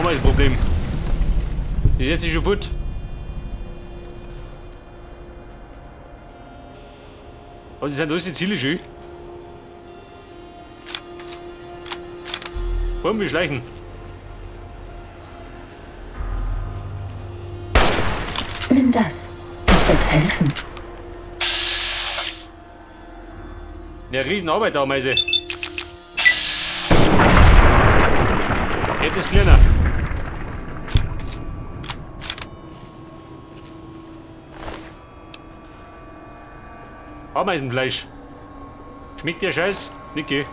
Ameisenproblem. Die setzt sich schon fort. Aber die sind alles die Ziele schön. Wollen wir schleichen? Nimm das. Es wird helfen. Eine Riesenarbeit, Ameise. Jetzt ist kleiner. Ameisenfleisch. Schmeckt der Scheiß? Niki.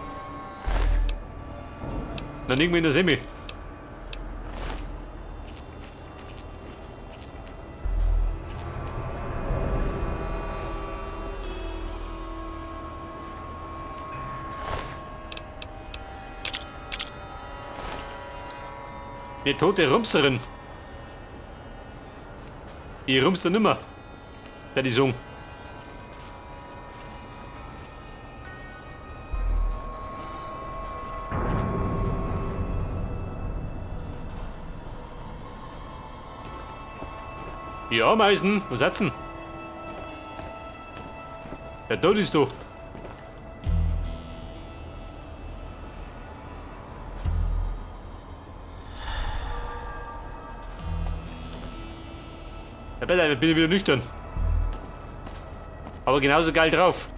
Dann liegen wir in der Semi. Eine tote Rumsterin. Ich rumster nimmer. Der die Song. Die Ameisen, was hat's denn? Der Tod ist du. Ja, besser, bin ich wieder nüchtern. Aber genauso geil drauf.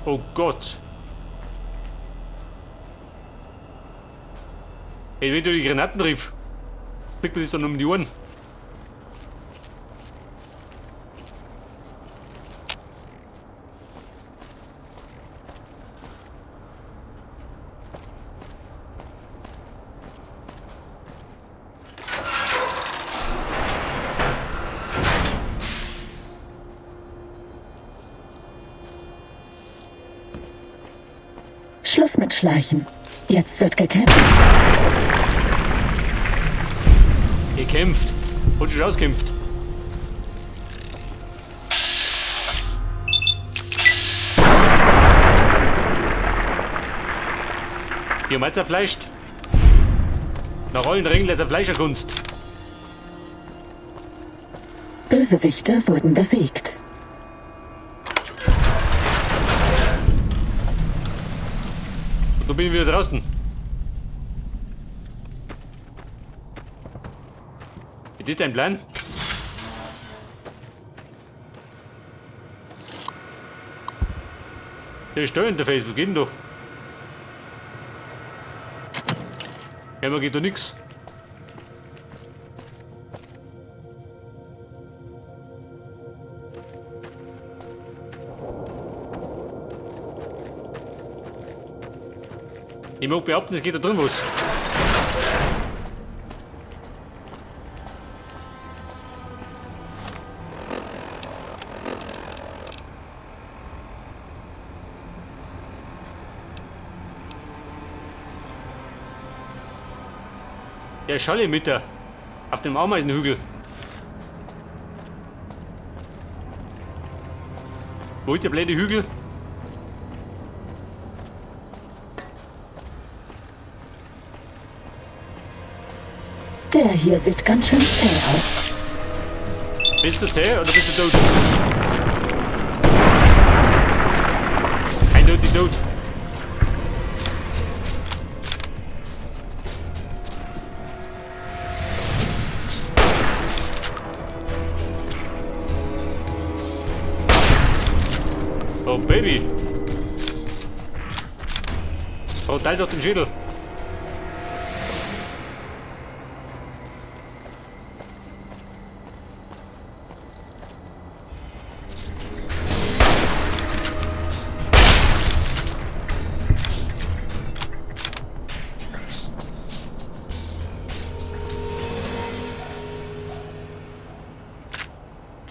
Oh Gott. Ey, wenn du die Granaten triff, kriegt man sich dann um die Ohren. Schluss mit Schleichen. Jetzt wird gekämpft. Gekämpft. Und schon auskämpft. Hier mal zerfleischt. Nach allen Regeln der Zerfleischerkunst. Bösewichte wurden besiegt. Und da bin ich wieder draußen. Ist das dein Plan? Der Steuerinterface, wo geht denn da? Ja, mir geht da nix. Ich mag behaupten, es geht da drin was. Der Schalle mit da. Auf dem Ameisenhügel. Wo ist der blöde Hügel? Der hier sieht ganz schön zäh aus. Bist du zäh oder bist du tot? Eindeutig tot. Oh Baby. Frontal durch den Schädel.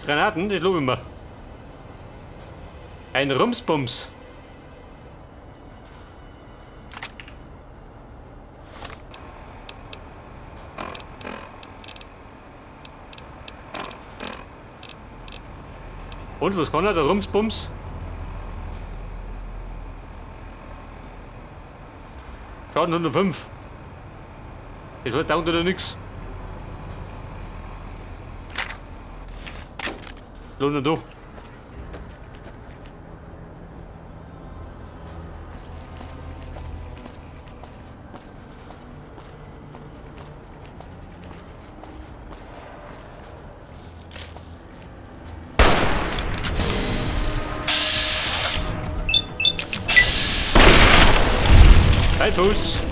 Granaten, das lobe ich mir. Ein Rumsbums. Und was kann er? Der Rumsbums? Schaden 105. Das heißt, taugt oder nix. Lohnt da. Fuß.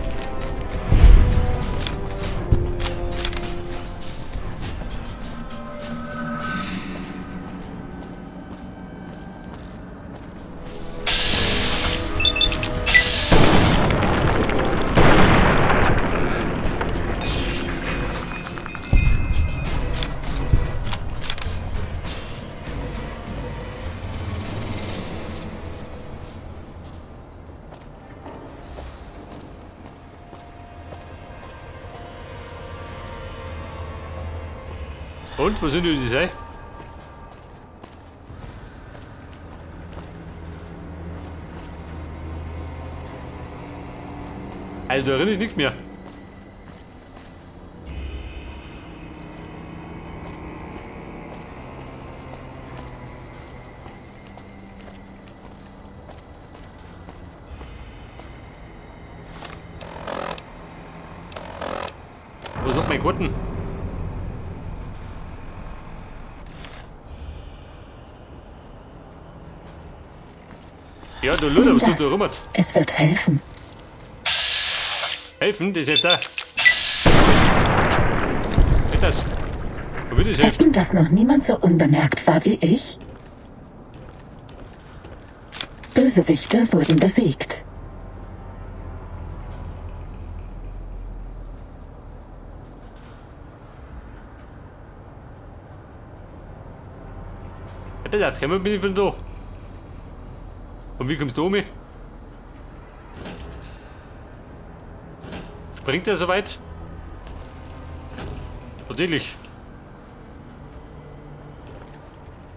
Und, wo sind die sei? Also da drin ist nichts mehr. Wo ist auch mein Gurten? Ja, du Luder, was tut da rum? Es wird helfen. Helfen? Das hilft da. Geht das? Wo will das helfen? Wetten, dass noch niemand so unbemerkt war wie ich? Bösewichte wurden besiegt. Ja, pass auf, komm, bin ich von da. Und wie kommst du um? Springt er so weit? Natürlich.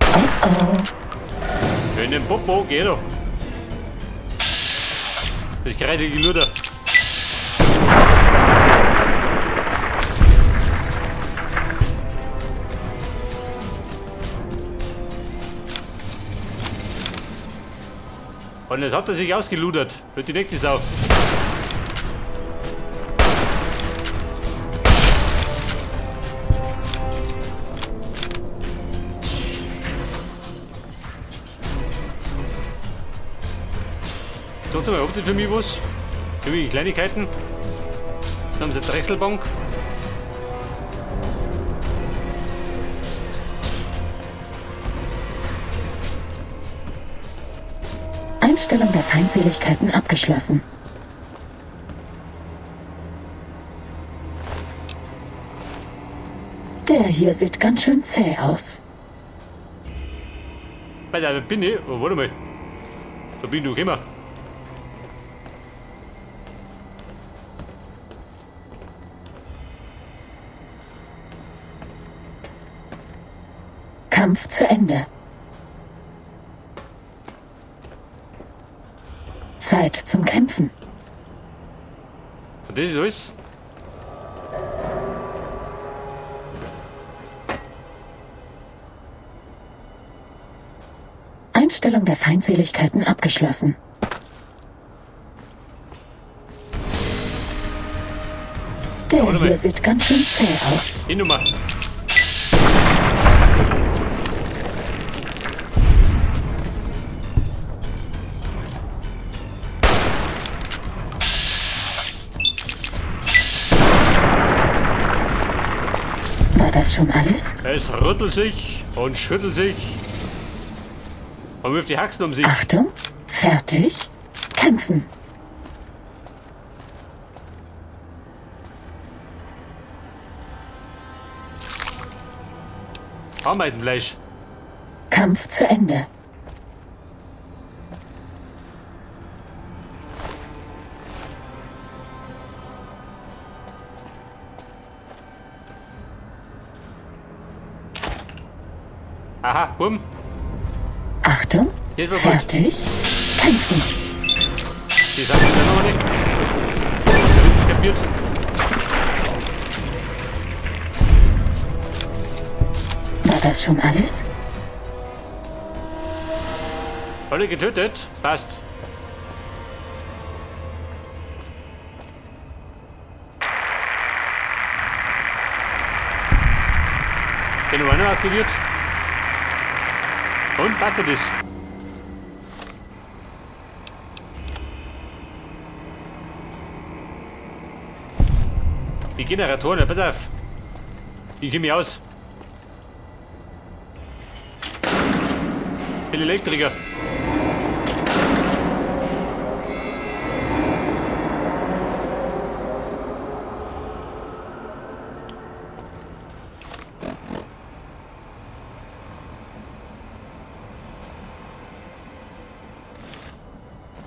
Oh oh. In den Popo, geh doch. Das ist gerade die Luder. Und jetzt hat er sich ausgeludert. Wird die nächste Sau. Sag mal, habt ihr für mich was? Für mich Kleinigkeiten? Dann haben sie eine Drechselbank. Einstellung der Feindseligkeiten abgeschlossen. Der hier sieht ganz schön zäh aus. Bei der bin ich. Oh, warte mal. Da bin ich gekommen. Kampf zu Ende. Zeit zum Kämpfen. Und das ist alles. Einstellung der Feindseligkeiten abgeschlossen. Der Warte mal. hier sieht ganz schön zäh aus. Die Nummer. War das schon alles? Es rüttelt sich und schüttelt sich und wirft die Haxen um sich. Achtung, fertig, kämpfen. Ameisenfleisch. Kampf zu Ende. Aha, bumm. Achtung, Das war gut. fertig, kämpfen. Die sagen wir noch nicht. Da wird es kapiert. War das schon alles? Alle getötet? Passt. Den war noch aktiviert. Und passt das? Die Generatoren, ja, pass auf. Ich kenn mich aus. Bin Elektriker.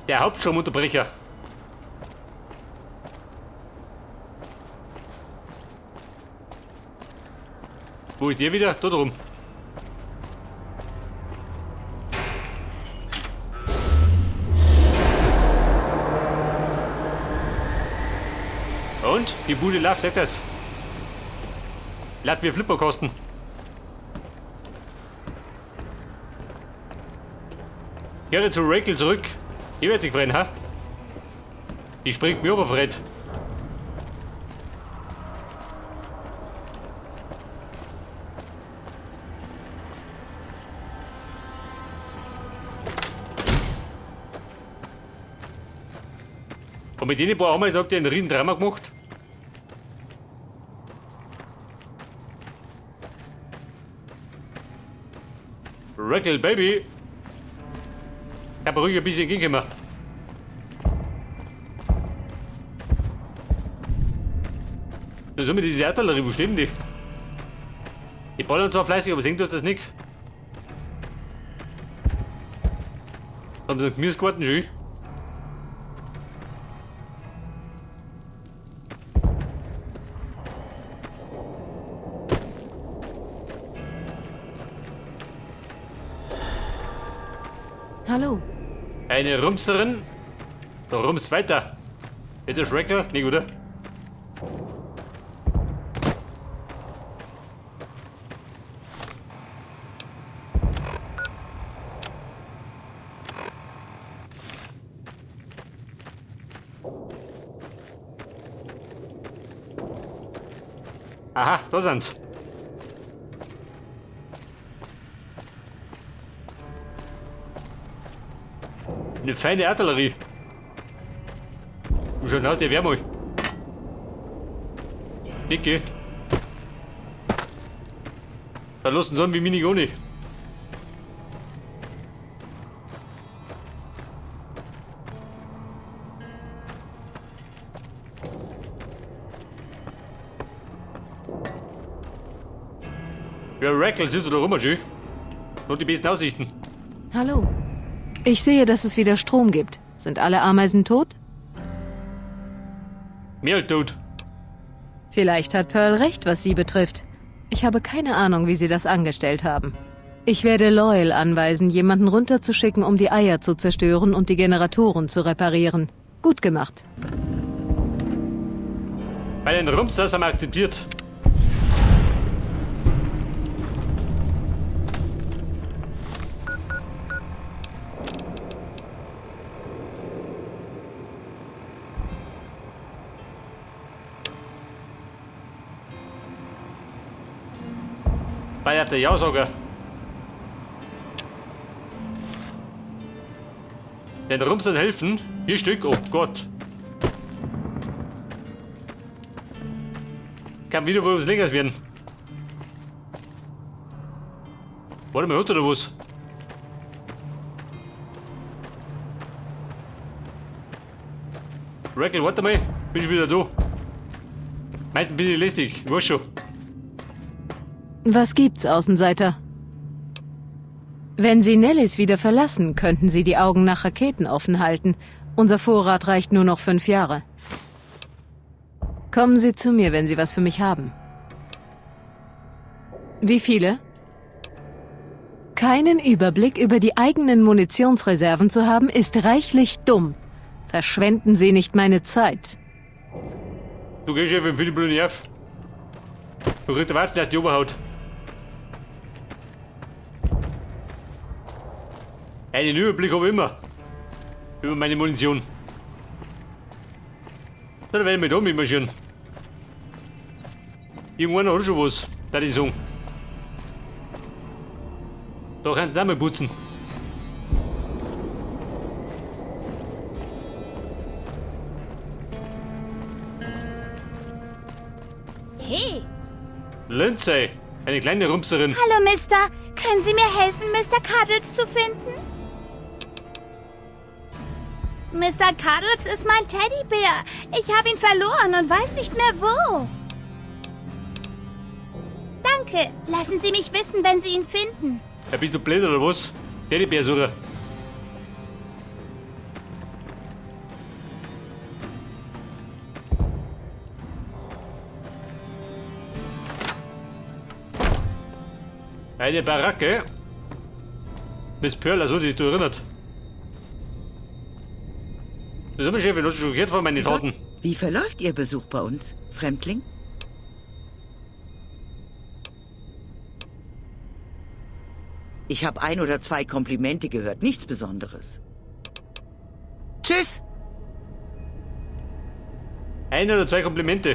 Der Hauptstromunterbrecher. Wo ist der wieder? Da drum. Und? Die Bude läuft, sagt das. Läuft wie Flipperkosten. Kehre zu Rakel zurück. Ich werde dich freuen, ha? Die springt mir über, Fred. Und mit denen paar Ameisen habt ihr einen riesen Drama gemacht? Rakel, Baby! Ich hab ruhig ein bisschen gegenkommen. Da sind wir diese Artillerie, wo stehen die? Die ballern zwar fleißig, aber singt uns das nicht. Haben sie einen Gemüsegarten schon? Hallo. Eine Rumserin? Da rumst weiter. Ist das Schrecker? Nicht, oder? Aha, da sind's. Eine feine Artillerie. Du schon aus der Wärme. Nicke. Da lassen sie wie Mini ohne. Ja, Rackle sitzt da rum, schön. Und die besten Aussichten. Hallo. Ich sehe, dass es wieder Strom gibt. Sind alle Ameisen tot? Mehr als tot. Vielleicht hat Pearl recht, was sie betrifft. Ich habe keine Ahnung, wie sie das angestellt haben. Ich werde Loyal anweisen, jemanden runterzuschicken, um die Eier zu zerstören und die Generatoren zu reparieren. Gut gemacht. Bei den Rumsters haben wir akzeptiert. Bei der Ja-Sager. Den Rumstern helfen? Hier Stück, oh Gott. Kann wieder wohl was längeres werden. Warte mal, hat er da was? Rackle, warte mal, bin ich wieder da. Meistens bin ich lästig, ich weiß schon. Was gibt's, Außenseiter? Wenn Sie Nellis wieder verlassen, könnten Sie die Augen nach Raketen offen halten. Unser Vorrat reicht nur noch 5 Jahre. Kommen Sie zu mir, wenn Sie was für mich haben. Wie viele? Keinen Überblick über die eigenen Munitionsreserven zu haben, ist reichlich dumm. Verschwenden Sie nicht meine Zeit. Du gehst Chefin, für die blöde Nerv. Du kriegst warten, dass die Oberhaut. Einen Überblick habe ich immer. Über meine Munition. Dann werde ich mich da mitmarschieren. Irgendwann hat schon was, da ich sagen. Da kannst du auch mal putzen. Hey! Lindsay, eine kleine Rumpserin. Hallo, Mister. Können Sie mir helfen, Mr. Cuddles zu finden? Mr. Cuddles ist mein Teddybär. Ich habe ihn verloren und weiß nicht mehr wo. Danke. Lassen Sie mich wissen, wenn Sie ihn finden. Ja, bist du blöd oder was? Teddybärsucher. Eine Baracke. Miss Pearl, also die sich erinnert. Das ist immer Chefin, hast du schon gehört von meinen Taten. Wie verläuft Ihr Besuch bei uns, Fremdling? Ich habe 1 oder 2 Komplimente gehört, nichts Besonderes. Tschüss! 1 oder 2 Komplimente.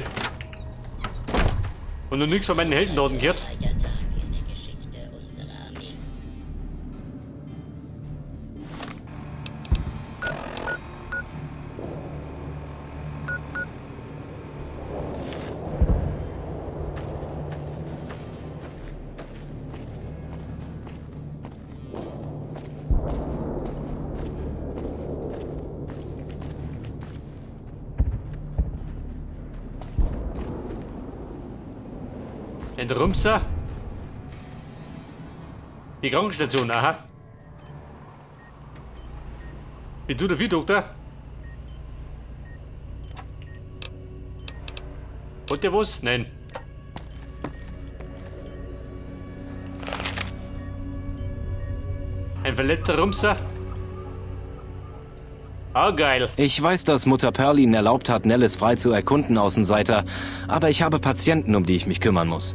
Und noch nichts von meinen Heldentaten gehört. Ein Rumser. Die Krankenstation, aha. Bist du dafür, Doktor? Hat der was? Nein. Ein verletzter Rumser? Ah, geil. Ich weiß, dass Mutter Pearl Ihnen erlaubt hat, Nellis frei zu erkunden, Außenseiter. Aber ich habe Patienten, um die ich mich kümmern muss.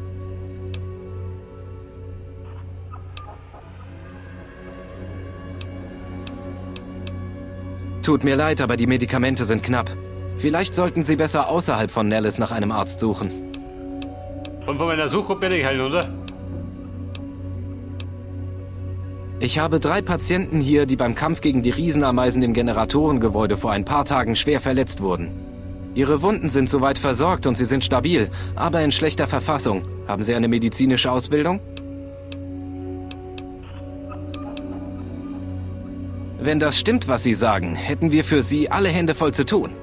Tut mir leid, aber die Medikamente sind knapp. Vielleicht sollten Sie besser außerhalb von Nellis nach einem Arzt suchen. Und von meiner Suche bin ich heilen, oder? Ich habe 3 Patienten hier, die beim Kampf gegen die Riesenameisen im Generatorengebäude vor ein paar Tagen schwer verletzt wurden. Ihre Wunden sind soweit versorgt und sie sind stabil, aber in schlechter Verfassung. Haben Sie eine medizinische Ausbildung? Wenn das stimmt, was Sie sagen, hätten wir für Sie alle Hände voll zu tun.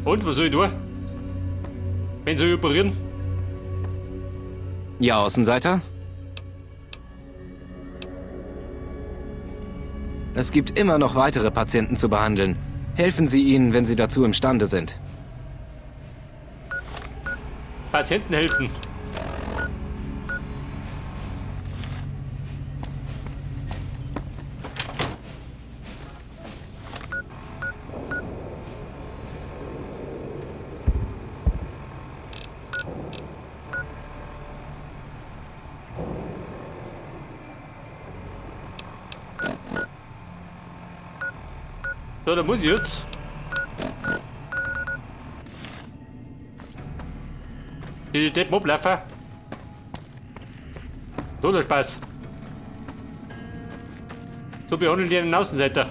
Und, was soll ich tun? Wen soll ich operieren? Ja, Außenseiter? Es gibt immer noch weitere Patienten zu behandeln. Helfen Sie ihnen, wenn Sie dazu imstande sind. Patienten helfen. So, da muss ich jetzt. Die Deppen ablaufen. Toller Spaß. So behandeln die einen Außenseiter.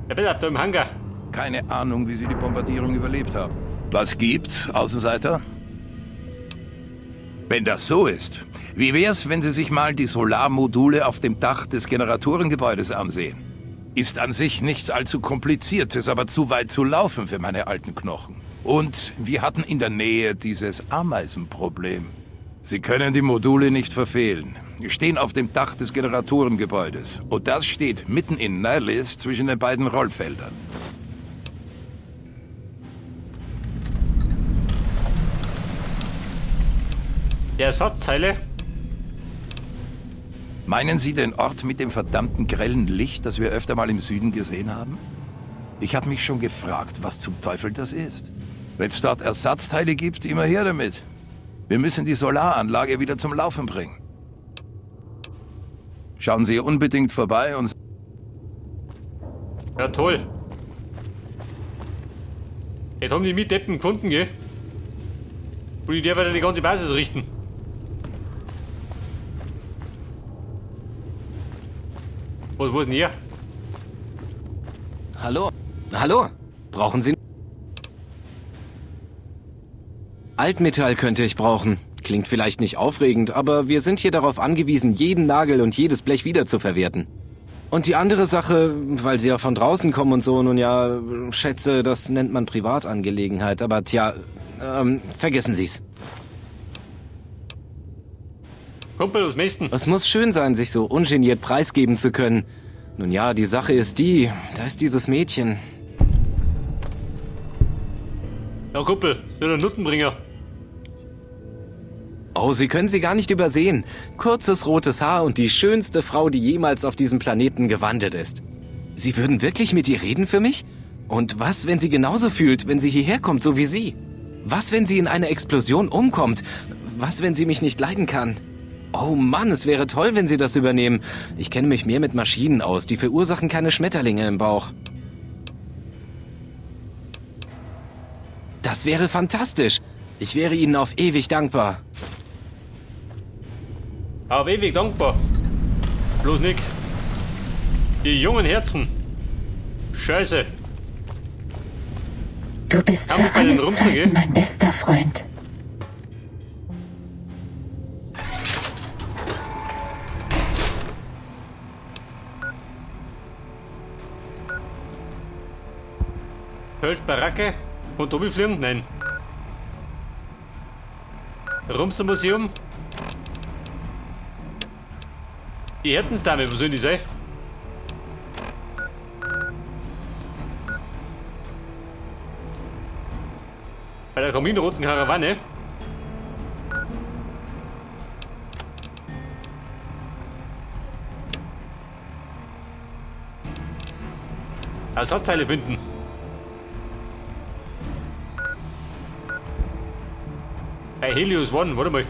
Ja, bitte, auf da im Hangar. Keine Ahnung, wie sie die Bombardierung überlebt haben. Was gibt's, Außenseiter? Wenn das so ist, wie wär's, wenn Sie sich mal die Solarmodule auf dem Dach des Generatorengebäudes ansehen? Ist an sich nichts allzu Kompliziertes, aber zu weit zu laufen für meine alten Knochen. Und wir hatten in der Nähe dieses Ameisenproblem. Sie können die Module nicht verfehlen. Die stehen auf dem Dach des Generatorengebäudes. Und das steht mitten in Nellis zwischen den beiden Rollfeldern. Die Ersatzteile. Meinen Sie den Ort mit dem verdammten grellen Licht, das wir öfter mal im Süden gesehen haben? Ich habe mich schon gefragt, was zum Teufel das ist. Wenn es dort Ersatzteile gibt, immer her damit. Wir müssen die Solaranlage wieder zum Laufen bringen. Schauen Sie unbedingt vorbei und... Ja, toll. Jetzt haben die Mitdeppen gefunden, gell? Und ich darf wieder die ganze Basis richten. Was war denn hier? Hallo? Hallo? Brauchen Sie... Altmetall könnte ich brauchen. Klingt vielleicht nicht aufregend, aber wir sind hier darauf angewiesen, jeden Nagel und jedes Blech wiederzuverwerten. Und die andere Sache, weil Sie ja von draußen kommen und so, nun ja, schätze, das nennt man Privatangelegenheit, aber tja, vergessen Sie's. Kumpel, was möchten? Es muss schön sein, sich so ungeniert preisgeben zu können. Nun ja, die Sache ist die, da ist dieses Mädchen. Ja, Kumpel, so der Nuttenbringer. Oh, Sie können sie gar nicht übersehen. Kurzes rotes Haar und die schönste Frau, die jemals auf diesem Planeten gewandelt ist. Sie würden wirklich mit ihr reden für mich? Und was, wenn sie genauso fühlt, wenn sie hierher kommt, so wie Sie? Was, wenn sie in einer Explosion umkommt? Was, wenn sie mich nicht leiden kann? Oh Mann, es wäre toll, wenn Sie das übernehmen. Ich kenne mich mehr mit Maschinen aus, die verursachen keine Schmetterlinge im Bauch. Das wäre fantastisch. Ich wäre Ihnen auf ewig dankbar. Auf ewig dankbar. Bloß nicht. Die jungen Herzen. Scheiße. Du bist Haben wir für bei den alle Rumsen, gell? Zeiten mein bester Freund. Hölt Baracke. Und Tobi fliegen? Nein. Rumser Museum. Die Herzensdame, wo sollen die sein? Bei der kaminroten Karawane. Ersatzteile finden. Bei Helios One, warte mal.